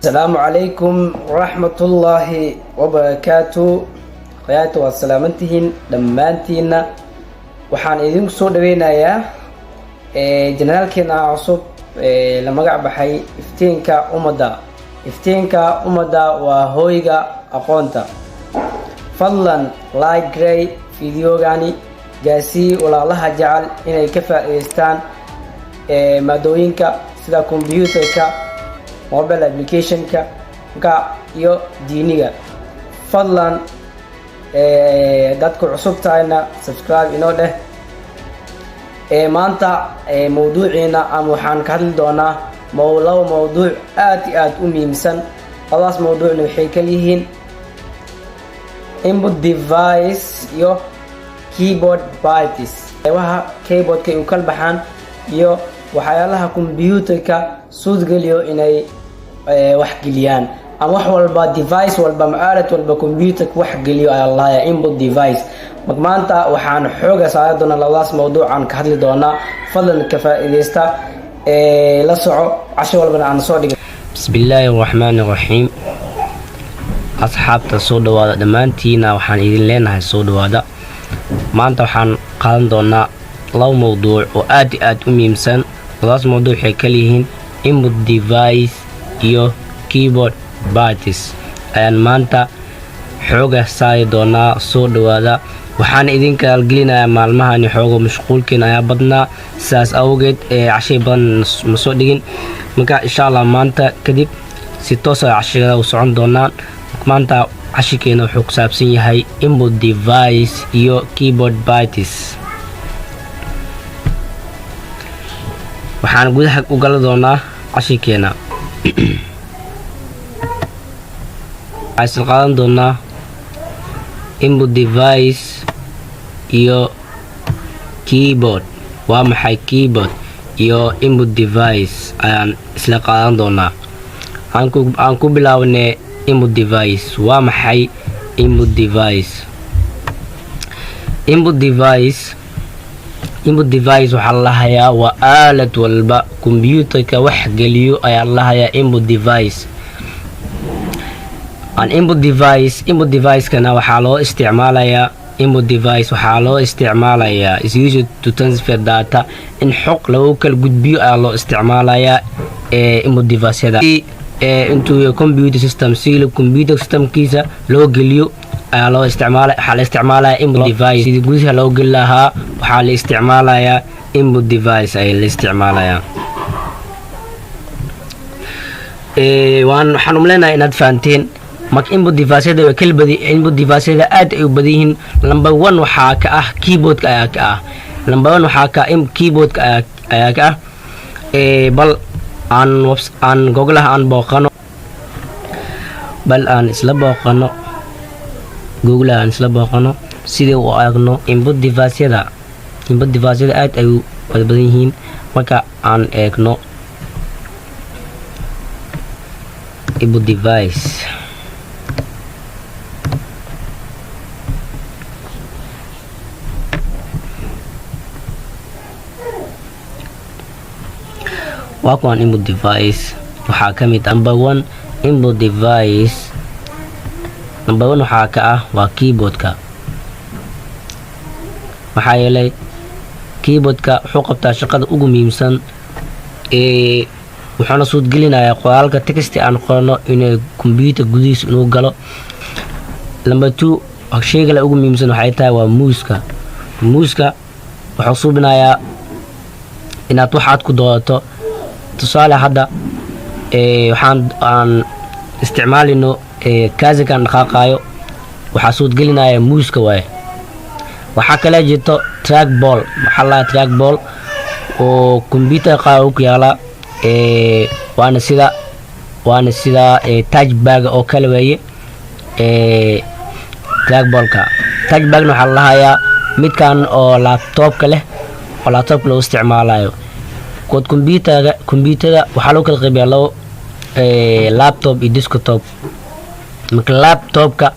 Asalaamu calaykum waraxmatullaahi wabarakaatu. Khiyaarta, waad salaamantihiin dhammaantiinna. Waxaan idinku soo dhaweynayaa channelkeena cusub ee la magac baxay Iftiinka Ummadda. Iftiinka Ummadda waa hooyga aqoonta. Fadlan like garee videogani, gaarsii walaalaha jecel inay ka faa'iidaystaan maadooyinka sida computerka, mobile applicationka ka iyo diiniga. Fadlan dadku cusub tahayna subscribe inoo dheh. Maanta mawduuciina ama waxaan ka hadli doonaa laba mawduuc aad iyo aad u muhiimsan. Labadaas mawduucna waxay kala yihiin input device iyo keyboard parts, qeybaha keyboardka ay u kala baxaan iyo waxyaalaha computerka suurtageliyo inay wax geliyaan, ama wax walba, device walba ama aalad walba computerka wax geliyo ayaa lahayaa input device. Marka maanta waxaan xooga saari doonaa labadaas mawduuc aan ka hadli doonaa. Fadlan ka faa'iidaysta, la soco casho walbana aan soo dhigay. Bismillaahi raxmaani raxiim. Asxaabta, soo dhawaada dhammaantiina. Waxaan idin leenahay soo dhawaada. Maanta waxaan qaadan doonaa laba mawduuc oo aad iyo aad u muhiimsan. Labadaas mawduuc waxay kala yihiin input device iyo keyboard parts ayaan maanta xooga saari doonaa. Soo dhawaada. Waxaan idinka algelinayaa maalmahani xoogo mashquulkiin ayaa badnaa, sidaas awgeed ee cashay badan ma soo dhigin. Marka insha Allah maanta kadib si toos a cashigada u socon doonaan. Maanta cashikeena wuxuu ku saabsan yahay input device iyo keyboard parts. Waxaan gudaha u gala doonaa cashirkeena. Waxaan isla qaadan doonaa input device iyo keyboard. Waa maxay keyboard iyo input device ayaan isla qaadan doonaa. Aan ku bilaabnay input device. Waa maxay input device? Input device, input device waxaa la lahayaa waa aalad walba computerka wax geliyo ayaa la lahayaa input device. An input device, input device-kana waxaa loo isticmaalayaa, input device waxaa loo isticmaalayaa is used to transfer data, in xog lagu kala gudbiyo ayaa loo isticmaalayaa ee input device-yada ee intuu computer system, si computer systemkiisa loo geliyo ayaa loo isticmaala. Waxaa la isticmaalayaa input device. Sidii gudaha loo geli lahaa waxaa la isticmaalayaa input device ayaa la isticmaalayaa. Waan waxaan umleenahay inaad fahanteen. Marka input device-yada way kala badi, input device-yada aad ay u badan yihiin. Number one waxaa ka ah keyboardka ayaa ka ah. Number one waxaa ka ah keyboardka ayaa ka ah. Bal aan aan googlaha aan booqano, bal aan isla booqano googlaha, aan isla booqano sidii u eegno input device-yada. Input device-yada aad ay u badan yihiin. Marka aan eegno input device, waa kuwan input device. Waxaa ka mid number one input device. Number one waxaa ka ah waa keyboardka. Maxaa yeelay keyboardka wuxuu qabtaa shaqada ugu muhiimsan ee wuxuuna suurtagelinayaa qoraalka text aan qorno inay computer gudihiisa inuu galo. Number two, shayga kale ugu muhiimsan waxay tahay waa mouseka. Mouseka wuxuu suubinayaa inaad waxaad ku doodato. Tusaale, hadda waxaan aan isticmaalino kaasikaan dhaqaaqaayo, waxaa suurtagelinaya mouseka waaye. Waxaa kale jirto trackball. Maxaa la trackball oo computer qaar ku yaala, waana sida touchpad oo kale weeye trackballka. Touchpadna waxaa la lahayaa midkan oo laptopka leh, oo laptopka lagu isticmaalayo. Kood computerga, computerda waxaa loo kala qaybiyaa labo: laptop iyo desktop. Marka laptopka,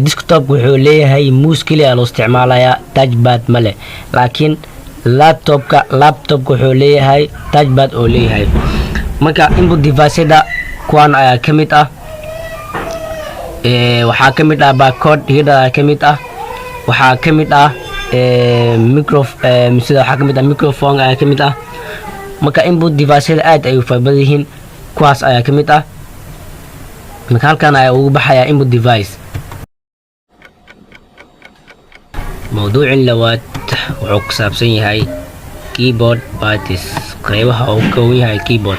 desktop wuxuu leeyahay mouse keliya loo isticmaalayaa, touchpad ma leh. Laakiin laptopka wuxuu leeyahay touchpad oo leeyahay. Marka input device-yada Kuwan ayaa ka mid ah. Waxaa ka mid ah barcode reader ayaa ka mid ah. Waxaa ka mid ah micro, sida waxaa ka mid ah microphone ayaa ka mid ah. Marka input device-yada aad ay u fara badan yihiin, kuwaas ayaa ka mid ah. Marka halkan ayaa ugu baxayaa input device. Mawduucin labaad wuxuu ku saabsan yahay keyboard parts, qeybaha uu ka kooban yahay keyboard.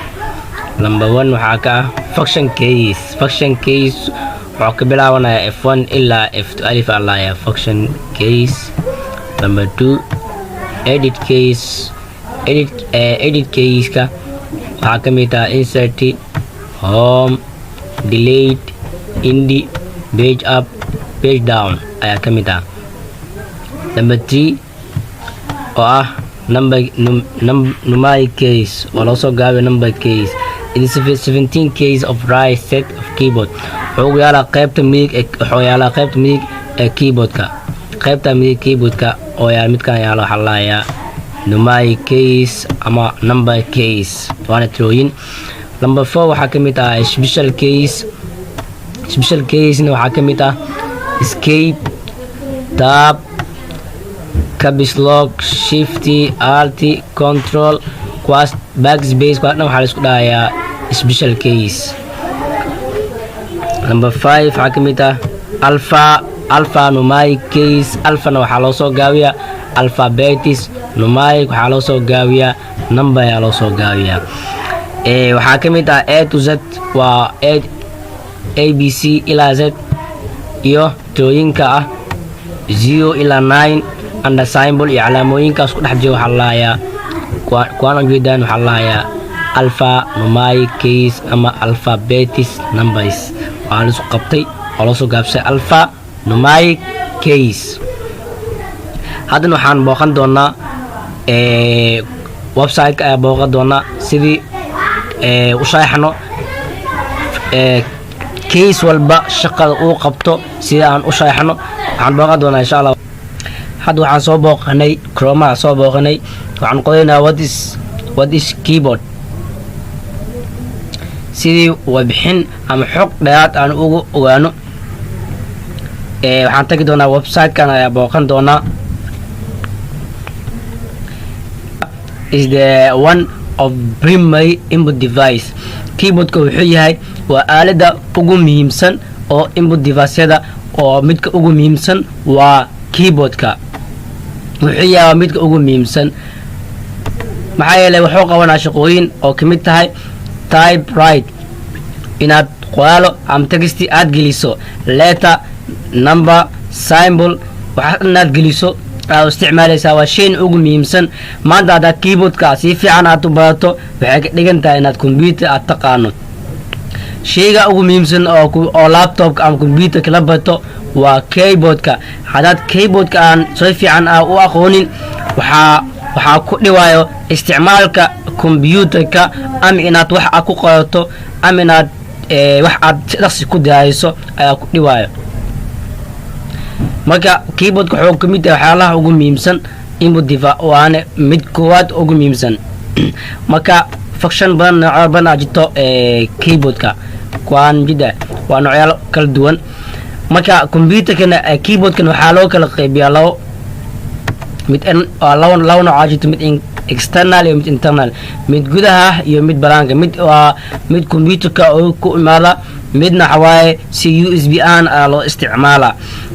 Number one waxaa ka ah function keys. Function keys wuxuu ka bilaabanayaa F1 ilaa F12 alaya function keys. Number two, edit keys. Edit keyska waxaa ka mid ah insert, home, delete, end, page up, page down ayaa ka mid ah. Number three oo ah number numeric keys, oo loo soo gaabiyo number keys. It is 17 keys of right set of keyboard. Wuxuu yaalaa qaybta midig ee, wuxuu yaalaa qaybta midig ee keyboardka. Qaybta midig keyboardka oo yaa midkan yaala waxaa la lahayaa numeric keys ama number keys, waana tirooyin. Number four waxaa ka mid ah special keys. Special keysna waxaa ka mid ah escape, tab, caps lock, shift, alt, control, kuwaas, backspace, kuwaas dhan waxaa la isku dhahayaa special keys. Number five waxaa ka mid ah alpha numeric keys. Alphana waxaa loo soo gaabiyaa alphabets, numeric waxaa loo soo gaabiyaa number ayaa loo soo gaabiyaa. Waxaa ka mid ah A to Z, waa A B C ilaa Z, iyo tirooyinka ah 0 ilaa 9 under symbol iyo calaamooyinkaas ku dhex jira waxaa la lahayaa, kuwaan ujeedaan, waxaa la lahayaa alpha numeric keys ama alphabets numbers. Waxaa la isku qabtay oo loo soo gaabsay alpha numeric keys. Haddana waxaan booqan doonaa website-ka ayaa booqan doonaa sidii u sharaxno keys walba shaqada uu qabto. Sida aan u sharaxno waxaan booqan doonaa, insha Allah. Hadda waxaan soo booqanay Chromaha soo booqanay. Waxaan qodaynaa what is keyboard, sidii warbixin ama xog dheeraad aan ugu ogaano. Waxaan tagi doonaa website-kan ayaa booqan doonaa. Is the one of primary input device. Keyboardka wuxuu yahay waa aalada ugu muhiimsan oo input device-yada, oo midka ugu muhiimsan waa keyboardka. Wuxuu yahay waa midka ugu muhiimsan, maxaa yeelay wuxuu qabanaa shaqooyin oo kamid tahay type write, inaad qoraalo ama text aad geliso, letter, number, symbol, waxaas dhan inaad geliso aad isticmaalaysaa. Waa shayn ugu muhiimsan. Maanta haddaad keyboardka si fiican aad u barato, waxay ka dhigan tahay inaad computer aad taqaano. Shayga ugu muhiimsan oo laptopka ama computerka la barto waa keyboardka. Haddaad keyboardka aan si fiican aa u aqoonin, waxaa ku dhiwayo isticmaalka computerka, ama inaad wax aad ku qorato ama inaad wax aad si dhaqsi ku diyaariso ayaa ku dhiwayo. Marka keyboardka wuxuu ka mid yahay waxyaalaha ugu muhiimsan input device, waana mid koowaad ugu muhiimsan. Marka function badan, noocyo badan aa jirto keyboardka, kuwaan jida waa noocyaal kala duwan. Marka computerkana, keyboardkana waxaa loo kala qaybiyaa labo mid waa labo nooc aa jirto: mid external iyo mid internal, mid gudaha ah iyo mid banaanka. Mid waa mid computerka oo ku imaada, midna waxa waaye si USB aan aa loo isticmaalaa.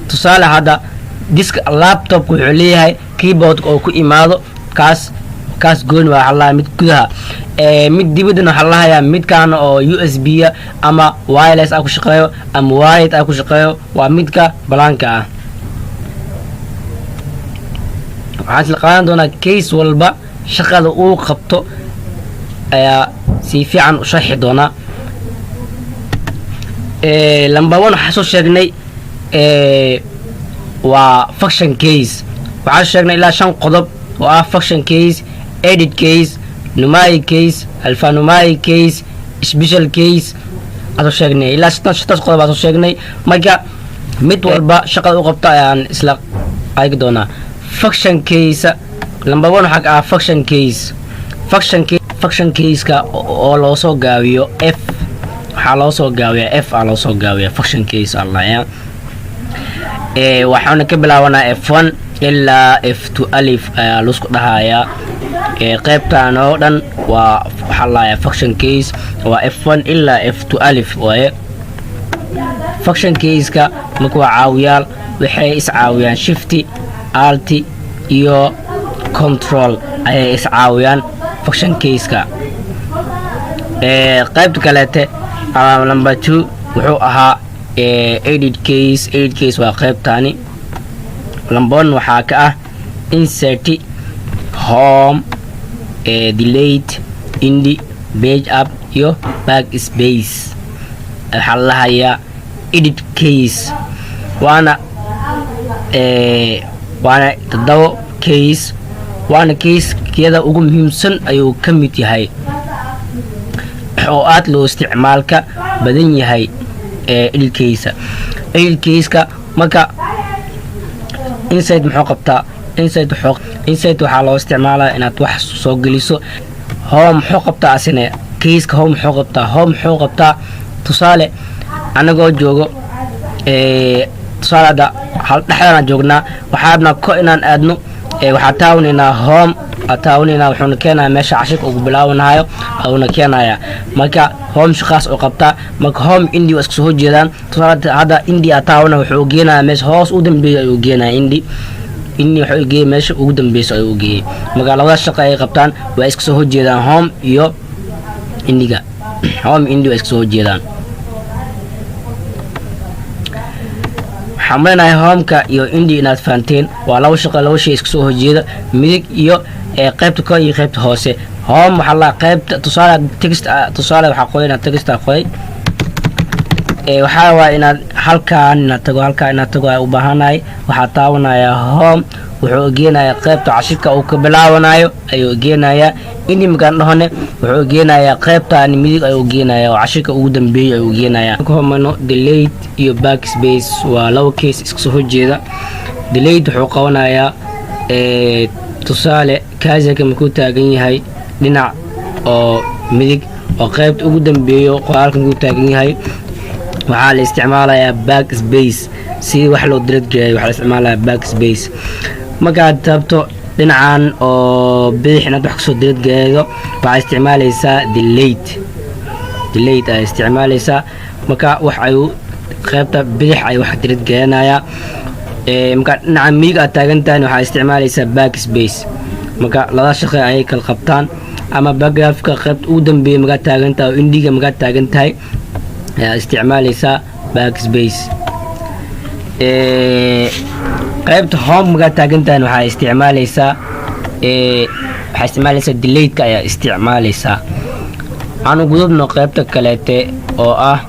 Tusaale, hadda diska laptopka wuxuu leeyahay keyboard oo ku imaado. Kaas gooni waa, waxaa la mid gudaha. Mid dibaddana waxaa lahayaa midkan oo USB a ama wireless ah ku shaqeeyo ama wired ah ku shaqeeyo, waa midka banaanka ah. Waxaan isla qaadan doonaa keys walba shaqada uu qabto ayaa si fiican u sharxi doonaa. Number one waxaa soo sheegnay waa function keys. Waxaa sheegnay ilaa shan qodob oo ah function keys, edit keys, numeric keys, alphanumeric keys, special keys aa soo sheegnay. Ilaa shantaas qodob aa soo sheegnay. Marka mid walba shaqada u qabto ayaan isla arki doonaa. Function keys number one waxaa ka ah function keys. Function keyska oo loo soo gaabiyo F. Waxaa loo soo gaabiyaa F aa loo soo gaabiyaa, function keys allaya. Waxaana ka bilaabanaa F1 ilaa F12 ayaa laisku dhahayaa. Qaybtan oo dhan waa waxaa lahayaa function keys, waa F1 ilaa F12 waaye function keyska. Marka waa caawiyaal, waxay iscaawiyaan Shift, Alt iyo Control ayay iscaawiyaan function keyska. Qaybta kaleete number two wuxuu ahaa edit keys. Edit keys waa qaybtaani. Number one waxaa ka ah Insert, Home, Delete, End, Page Up iyo Back Space. Waxaa la lahayaa edit keys, waana toddoba keys, waana keyskiyada ugu muhiimsan ayuu ka mid yahay oo aad loo isticmaalka badan yahay edit keysa. Edit keyska marka Insert muxuu qabtaa? Insert wuxuu, Insert waxaa loo isticmaalaya inaad wax soo geliso. Home muxuu qabtaa asine? Keyska Home muxuu qabtaa? Home muxuu qabtaa? Tusaale, anagoo joogo, tusaale hadda hal dhexdana joognaa, waxaa rabnaa ko inaan aadno. Waxaa taawanaynaa Home aa taawanaynaa, wuxuuna keenayaa meesha cashirka ugu bilaabanayo ayuuna keenayaa. Marka Home shaqaas oo qabtaa. Marka Home, End waa iska soo horjeedaan. Tusaale hadda End aa taawana, wuxuu geenayaa meesha hoos u dambeeya ayuu geenayaa. End wuxuu geeyay meesha ugu dambeysa ayuu geeyay. Marka labada shaqo ay qabtaan waa iska soo horjeedaan, Home iyo Endiga. Home, End waa iska soo horjeedaan. Waxaan leenahay Homeka iyo End inaad fahanteen. Waa laba shaqo, laba shay iska soo horjeeda, midig iyo qaybta kor iyo qaybta hoose. Home waxaa la qaybta, tusaale text, tusaale waxaa qoray inaad text qoray. Waxaa waa inaad halkaan inaad tago, halkaan inaad tago ay u baahanahay. Waxaa taabanayaa Home, wuxuu geenayaa qaybta cashirka uu ka bilaabanayo ayuu geenayaa. End markaan dhahone, wuxuu geenayaa qaybtan midig ayuu geenayaa oo cashirka ugu dambeeyay ayuu geenayaa. Ka hormarno Delete iyo Backspace, waa laba keys iska soo horjeeda. Delete wuxuu qabanayaa, tusaale cursorka markuu taagan yahay dhinac oo midig oo qaybta ugu dambeeyo qoraalka markuu taagan yahay, waxaa la isticmaalayaa Backspace. Si wax loo delete gareeyo waxaa la isticmaalayaa Backspace. Markaad taabto dhinacan oo bidix inaad wax kasoo delete gareedo, waxaa isticmaalaysaa Delete. Delete ayaa isticmaalaysaa. Marka wax ayuu qaybta bidix ayuu wax delete gareynayaa. Marka dhinaca midig aad taagan tahay, waxaa isticmaalaysaa Backspace. Marka laba shaqo ayay kala qabtaan. Ama paragraphka qaybta ugu dambeeya markaad taagan tahay oo endiga markaad taagan tahay, ayaa isticmaalaysaa Backspace. Qaybta Home markaad taagan tahay, waxaa isticmaalaysaa Deleteka ayaa isticmaalaysaa. Aan gudubno qaybta kaleete oo ah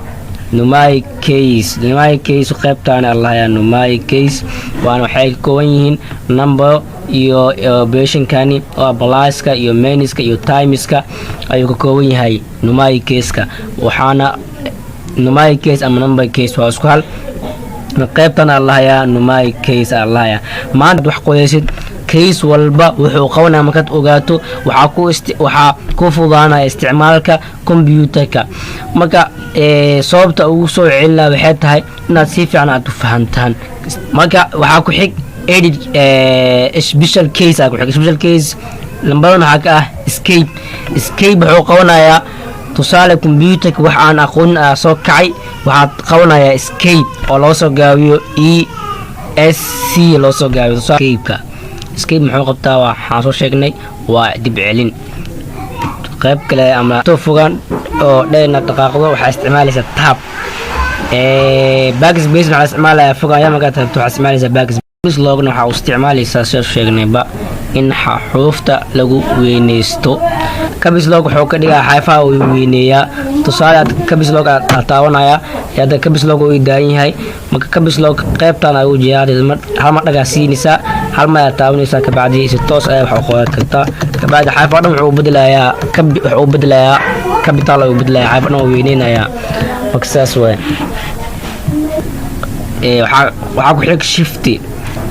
numeric keys. Numeric keys qaybtaan allahayaa numeric keys, waana waxay ka kooban yihiin number iyo operationkani oo pluska iyo minuska iyo timeska ayuu ka kooban yahay numeric keyska. Waxaana numeric keys ama number keys waa isku hal. Qaybtan allahayaa numeric keys allahayaa. Maanta wax qoyaysid, keys walba wuxuu qabanaya markaad ogaato, waxaa ku fududaanaya isticmaalka computerka. Marka sababta ugu soo celinaa waxay tahay inaad si fiican aad u fahantaan. Marka waxaa ku xig edit, special keys aa ku xig. Special keys lambadan waxaa ka ah Escape. Escape wuxuu qabanayaa, tusaale computerka wax aan aqoonin ah soo kacay, waxaad qabanayaa Escape oo loo soo gaabiyo ESC loo soo gaabiyo. Escapeka, Escape muxuu qabtaa? Waxaan soo sheegnay waa dib celin qayb kale ama to fogaan oo dheerna dhaqaaqdo, waxaa isticmaalaysaa Tab. Backspace waxaa isticmaalayaa fogaaya markaad tagto, waxaa isticmaalaysaa Backspace. Loogna waxaa u isticmaalaysaa, sida sheegnayba, in xuruufta lagu weyneysto. Caps Lock wuxuu ka dhigaa xarfaha uu weyneeyaa. Tusaale aad Caps Lock aad taabanaya, hadda Caps Lock uu daayan yahay. Marka Caps Lock qaybtan ayuu jeedaa, hal mar dhagaa siinaysaa, hal mar aad taabanaysaa, kabacdi si toos ayaa wax u qoran kartaa. Kabacdi xarfaha dhan wuxuu bedelayaa capital ayuu bedelayaa, xarfaha dhan uu weyneynayaa. Marka sidaas waay. Waxaa ku xig Shift.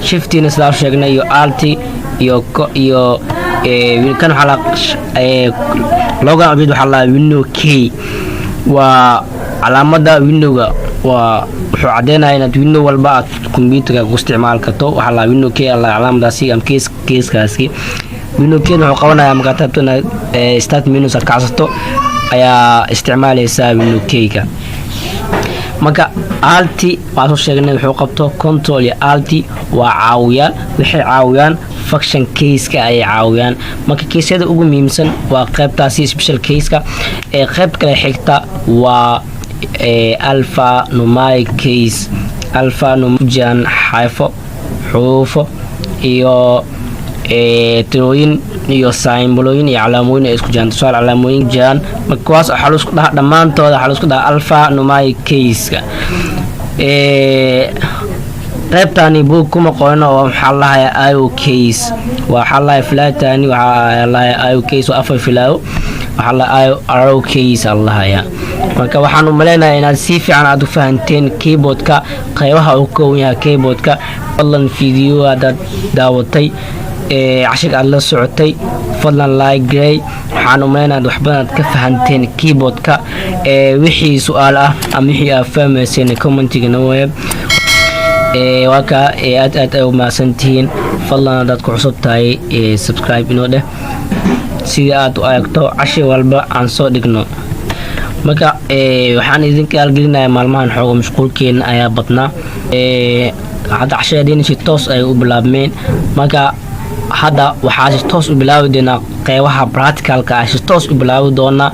Shiftina sidaa sheegnay iyo Alt iyo kan waxaa la logan object waxaa la window key waa Calaamada windowga waa wuxuu cadeynaya inaad window walba aad computerka ku isticmaali karto. Waxaa la window key alla calaamadaasi ama keys, keyskaasi window key wuxuu qabanayaa markaad rabto inaad start menus aad kacsato ayaa isticmaaleysaa window keyga. Marka alt waan soo sheegnay wuxuu qabto. Control iyo alt waa caawiyaan, waxay caawiyaan function keyska ayay caawiyaan. Marka keysyada ugu muhiimsan waa qaybtaasi special keyska. Ee qayb kale xigta waa alpha numeric keys. Alpha nujan xarfo, xuruufo iyo tirooyin iyo symbolooyin iyo calaamooyin ay isku jiraan, tusaale calaamooyin jiraan. Marka kuwaas waxaa laisku dhahaa, dhammaantooda waxaa laisku dhahaa alpha numeric keyska. Qaybtani buug kuma qorno oo maxaa lahayaa arrow keys. Waxaa lahayaa flatani, waxaa lahayaa arrow keys, waa afar filaawo, waxaa la arrow keys aa lahayaa. Marka waxaan u maleynayaa inaad si fiican aad u fahanteen keyboardka, qaybaha uu ka kooban yahay keyboardka. Fadlan video haddaad daawatay, cashirka aad la socotay, fadlan like garee. Waxaan u maleynayaa wax badan aad ka fahanteen keyboardka. Wixii su-aal ah ama wixii aad fahmayseen commentiga noo weeb. Waa kaa. Aad aad ay u mahadsantihiin. Fadlan haddaad ku cusub tahay, subscribe inoo dheh sidii aad u aragto cashir walba aan soo dhigno. Marka waxaan idinka aalgelinayaa maalmahan xooga mashquulkeena ayaa badnaa. Hadda cashiradeenii si toos ay u bilaabmeen. Marka hadda waxaa si toos u bilaabi doonaa qeybaha practicalka ah, si toos u bilaabi doonaa,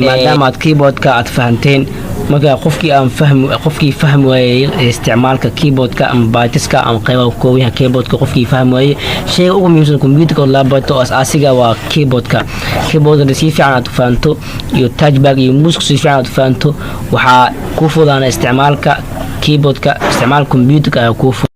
maadaama aad keyboardka aad fahanteen. Marka qofkii aan fahmi, qofkii fahmi waayey isticmaalka keyboardka ama partiska ama qeybaha kooban yahay keyboardka, qofkii fahmi waayey shayga ugu muhiimsan computerka oo la barto oo asaasiga waa keyboardka. Keyboardka si fiican aad u fahanto iyo touchpad iyo mouse si fiican aad u fahanto, waxaa ku fudaana isticmaalka keyboardka, isticmaalka computerka ayaa kuu.